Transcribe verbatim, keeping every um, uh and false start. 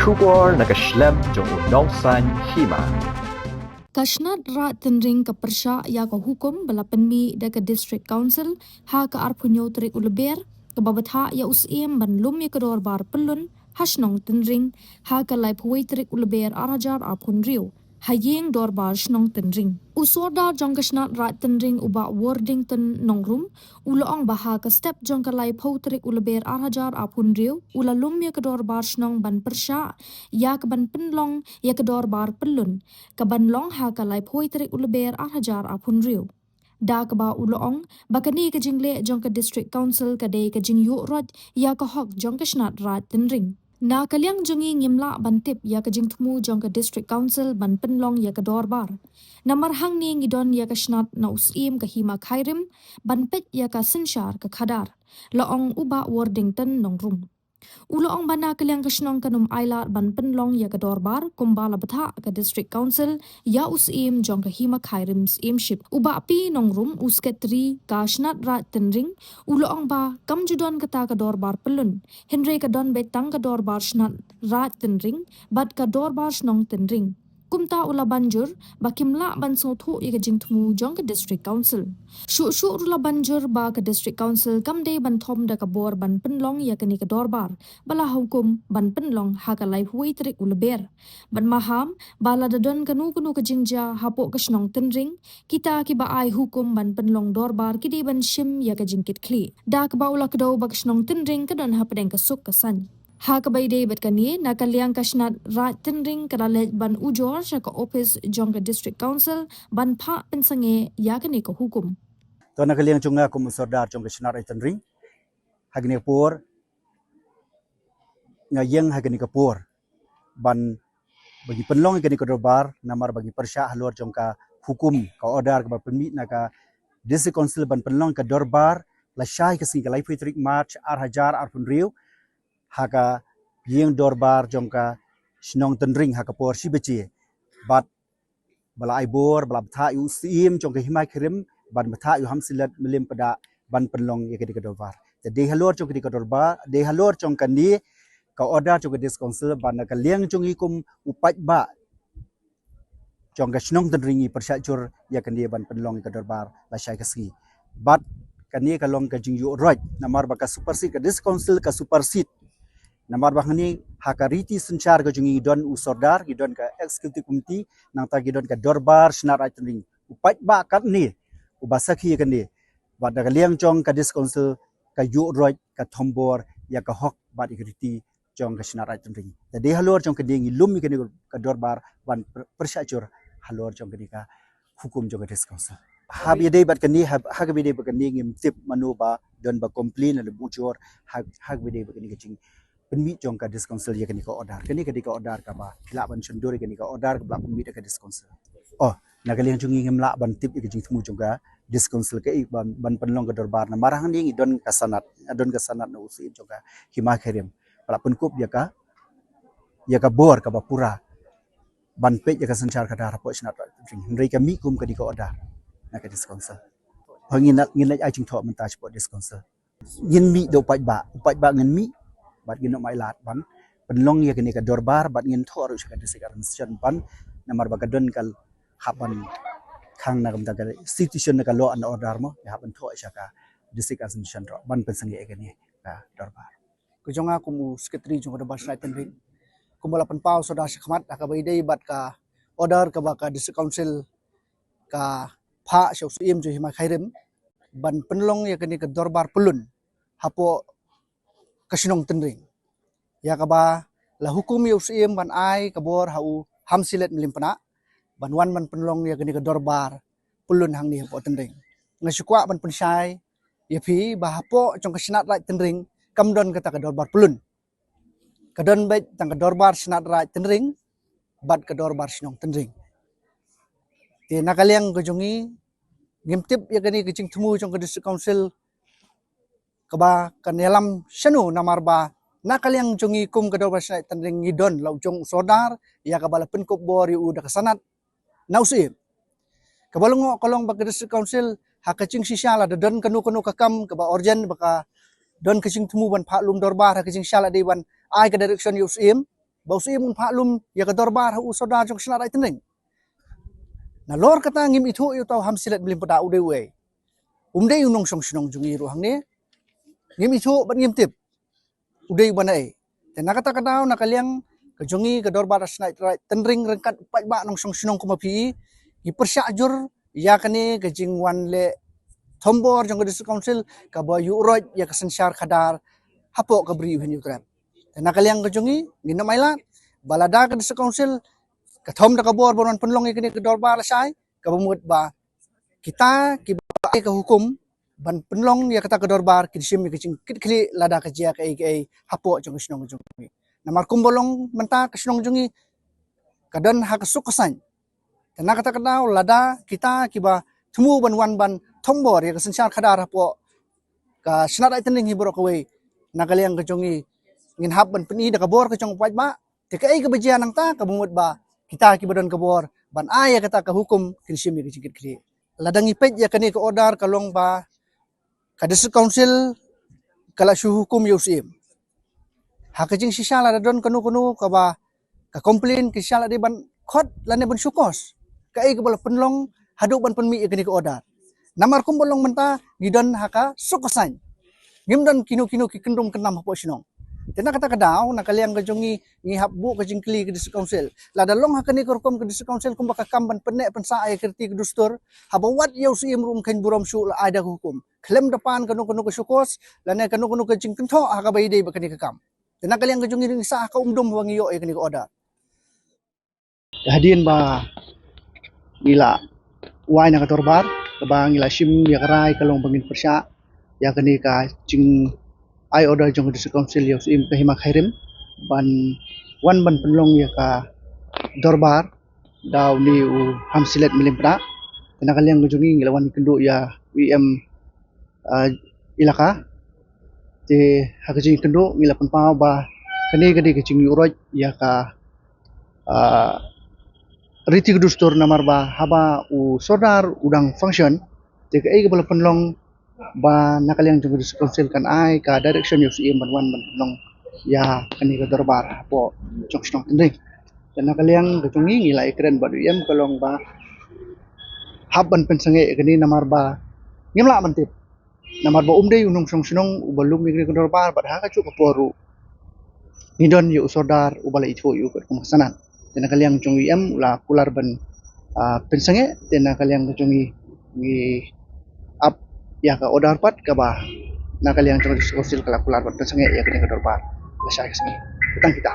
Khubor na ka shlem jong u nongsaiñ hima. Ka Shnat Raid Tynring ka pyrshah ïa ka hukum ba la pynmih da ka District Council ha ka arphew hynñiew tarik u Lber, kaba bthah ïa u Syiem ban lum ïa ka dorbar pyllun ha shnong Tynring ha ka laiphew wei tarik u Lber ar hajar arphew hynriew ha ïing dorbar shnong Tynring. U Sordar jong ka Shnat Raid Tynring u Bah Worthington Nongrum u la ong ba ha ka step jong ka laiphew tarik u Lber ar hajar arphew hynriew u la lum ïa ka dorbar shnong ban pyrshah ïa ka ban pynlong ïa ka dorbar pyllun ka ban long ha ka laiphew wei tarik u Lber ar hajar arphew hynriew. Da kaba u la ong ba kane ka jingleh jong ka District Council ka dei ka jingïuh roit ïa ka hok jong ka Shnat Raid Tynring. Na ka liang jong ngi ngim lah ban tip ïa ka jingthmu jong ka District Council ban pynlong ïa ka dorbar. Namar hangne ngi don ïa ka shnat na u Syiem ka Hima Khyrim ban peit ïa ka synshar ka khadar, la ong u Bah Worthington Nongrum. U la ong ba na ka liang ka shnong kan ym ailad ban pynlong ïa ka dorbar kumba la bthah ka District Council ïa u Syiem jong ka Hima Khyrim Syiemship. U Bah P Nongrum, u Secretary ka Shnat Raid Tynring, u la ong ba kam ju don kata ka dorbar pyllun, hynrei ka don beit tang ka dorbar Shnat Raid Tynring bad ka dorbar shnong Tynring. Kumta u la ban jur ba kim lah ban sngewthuh ïa ka jingthmu jong ka District Council. Shuh shuh ruh la ban jur ba ka District Council kam dei ban thom da ka bor ban pynlong ïa kane ka dorbar ba la hukum ban pynlong ha ka laiphew wei tarik u Lber. Bad maham ba lada don kano kano ka jingjia hapoh ka shnong Tynring, kita kiba ai hukum ban pynlong dorbar ki dei ban shim ïa ka jingkitkhlieh. Da kaba u la kdew ba ka shnong Tynring ka don hapdeng ka suk ka saiñ. Ha kaba ïadei bad kane, na ka liang ka Shnat Raid Tynring ka la leit ban ujor sha ka ophis jong ka District Council ban phah pynsangeh ïa kane ka hukum. To, na ka liang jong nga kum u Sordar jong ka Shnat Raid Tynring, ha kane ka por nga ïeng ha kane ka por ban, ba ngi pynlong ïa kane ka dorbar, namar ba ngi pyrshah halor jong ka hukum, ka order kaba pynmih na ka District Council ban pynlong ka dorbar lashai ka sngi, ka laiphew tarik March ar hajar arphew hynriew, ha ka ïing dorbar jong ka shnong Tynring ha ka por shi baje. Bad ba la ai bor, ba la bthah ïa u Syiem jong ka Hima Khyrim, ban bthah ïa u Hamsilet Mylliem Pdeng ban pynlong ïa kane ka dorbar. Te dei halor jong kane ka dorbar, dei halor jong kane ka order jong ka District Council ba na ka liang jong ngi kum u paidbah jong ka shnong Tynring ngi pyrshah jur ïa kane ban pynlong ïa ka dorbar lashai ka sngi. Bad kane ka long ka jingïuh roit, namar ba ka supersede, ka District Council ka supersede. Namar ba hangne ha ka riti synshar ka jong ngi don u Sordar, ngi don ka Executive Committee, nangta ngi don ka dorbar Shnat Raid Tynring. U paidbah katne uba sakhi ïa kane. Bad na ka liang jong ka District Council ka ïuh roit, ka thombor ïa ka hok bad ïa ka riti jong ka Shnat Raid Tynring. Te dei halor jong kane ngi lum ïa kane ka dorbar ban pyr-, pyrshah jur halor jong kane ka hukum jong ka District Council. Ha kaba ïadei bad kane, ha, ha kaba ïadei bad kane ngim tip mano ba don ba complain lane ba ujor ha, ha kaba ïadei bad kane ka jingpynmih jong ka District Council ïa kane ka order. Kane ka dei ka order kaba ki lah ban shon dur ïa kane ka order kaba la pynmih da ka District Council. Oh, na ka liang jong ngi ngim lah ban tip ïa ka jingthmu jong ka District Council kaei ban, ban pynlong ka dorbar, namar hangne ngi don ka sanad, don ka sanad na u Syiem jong ka Hima Khyrim ba la pynkup ïa ka, ïa ka bor kaba pura ban peit ïa ka synshar khadar hapoh Shnat Raid Tynring. Hynrei ka mih kum ka dei ka order na ka District Council. Ho ngin, ngin leit ai jingthoh mynta shapoh District Council. Ngin mih da u paidbah, u paidbah ngin mih bad ngin ym ailad ban pynlong ïa kane ka dorbar bad ngin thoh ruh sha ka District Administration ban, namar ba ka don ka hap ban khang na ka bynta ka situation na ka law and order mo, ïa hap ban thoh sha ka District Administration ruh ban pynsangeh ïa kane ka dorbar. Ka jong nga kum u Secretary jong ka dorbar Shnat Raid Tynring, kumba la pynpaw Sordar shakhmat, ha kaba ïadei bad ka order kaba ka District Council ka phah sha u Syiem jong Hima Khyrim ban pynlong ïa kane ka dorbar pyllun hapoh ka shnong Tynring. Ïa kaba la hukum ïa u Syiem ban ai ka bor ha u Hamsilet Mylliem Pdeng ban wan ban pynlong ïa kane ka dorbar pyllun hangne hapoh Tynring. Nga shu kwah ban pynshai ïa phi ba hapoh jong ka Shnat Raid Tynring kam don kata ka dorbar pyllun. Ka don beit tang ka dorbar Shnat Raid Tynring bad ka dorbar shnong Tynring. Te na ka liang ka jong ngi ngim tip ïa kane ka jingthmu jong ka District Council kaba kan ïalam shano, namar ba na ka liang jong ngi kum ka dorbar Shnat Raid Tynring ngi don la u jong u Sordar ïa kaba la pynkup bor ïa u da ka sanad na u Syiem. Kaba long ka long ba ka District Council ha ka jingshisha lada don kano kano ka kam kaba urgent ba ka don ka jingthmu ban phah lum dorbar, ha ka jingshisha la dei ban ai ka direction ïa u Syiem. ba u Syiem un phah lum ïa ka dorbar ha u sordar jong ka Shnat Raid Tynring. Nalor kata ngim ithuh ïa uta u Hamsilet Mylliem Pdeng u dei uei. Um dei u nongshong shnong jong ngi ruh hangne. Ngim ithuh bad ngim tip u dei uba naei. Te na kata ka daw na ka liang ka jong ngi ka dorbar Shnat Raid Tynring ryngkat u paidbah nongshong shnong kum ma phi, ngi pyrshah jur ïa kane ka jingwan leh thombor jong ka District Council kaba ïuh roit ïa ka synshar khadar hapoh ka Bri u Hynñiewtrep. Te na ka liang ka jong ngi ngin ym ailad ba lada ka District Council ka thom da ka bor ban wan pynlong ïa kane ka dorbar lashai, kaba mut ba kita kiba ai ka hukum ban pynlong ïa kata ka dorbar kin shim ïa ka jingkitkhlieh lada ka jia kaei kaei hapoh jong ka shnong jong ngi. Namar kumba long mynta ka shnong jong ngi ka don ha ka suk ka saiñ. Te na kata ka daw lada kita kiba thmu ban wan ban thombor ïa ka synshar khadar hapoh ka Shnat Raid Tynring hi baroh kawei, na ka liang ka jong ngi ngin hap ban pyni da ka bor ka jong u paidbah. Te kaei kaba jia nangta kaba mut ba kita kiba don ka bor ban ai ïa kata ka hukum kin shim ïa ka jingkitkhlieh. Lada ngi peit ïa kane ka order ka long ba ka District Council ka la shu hukum ïa u Syiem. Ha ka jingshisha lada don kano kano kaba ka complain ki shisha la dei ban khot lane ban shu kos kaei kaba la pynlong haduh ban pynmih ïa kane ka order. Namar kumba long mynta ngi don ha ka suk ka saiñ. Ngim don kino kino ki kyndrum kyndam hapoh shnong. Te na kata ka daw na ka liang ka jong ngi ngi hap buh ka jingkylli ka District Council. Lada long ha kane ka rukom ka District Council kumba ka kam ban pynneh pynsah ïa ka riti ka dustur, haba wad ïa u Syiem ruh um kheiñ burom shuh la ai da ka hukum. Khlem da pan kano kano ka shu kos lane kano kano ka jingkynthoh ha kaba ïadei bad kane ka kam. Te na ka liang ka jong ngi ngi sah ha ka umdum ba ngi ïoh ïa kane ka order. Te hadien ba ngi la wai na ka dorbar kaba ngi la shim ïa ka rai ka long ba ngin pyrshah ïa kane ka jingai order jong ka District Council ïa u Syiem ka Hima Khyrim ban wan ban pynlong ïa ka dorbar da une u Hamsilet Mylliem Pdeng. Te na ka liang ka jong ngi ngi la wan ïakynduh ïa u E M, ah, elaka. Te ha ka jingïakynduh ngi la pynpaw ba kane ka dei ka jingïuh roit ïa ka, ah, riti ka dustur namar ba haba u sordar u dang function te kaei kaba la pynlong ba na ka liang jong ka District Council kan ai ka direction ïa u Syiem ban wan ban pynlong ïa kane ka dorbar hapoh jong ka shnong Tynring. Te na ka liang ka jong ngi ngi la ïakren bad u E M ka long ba hap ban pynsangeh ïa kane namar ba ngim lah ban tip. Namar ba um dei u nongshong shnong uba lum ïa kane ka dorbar bad ha kajuh ka por ruh ngi don ïa u sordar uba la ithuh ïa u katkum ka sanad. Te na ka liang jong u E M u la kular ban, ah, pynsangeh, te na ka liang jong ngi ngi ap ïa ka order pat kaba na ka liang jong ka District Council ka la kular ban pynsangeh ïa kane ka dorbar lashai ka sngi. Tang kita.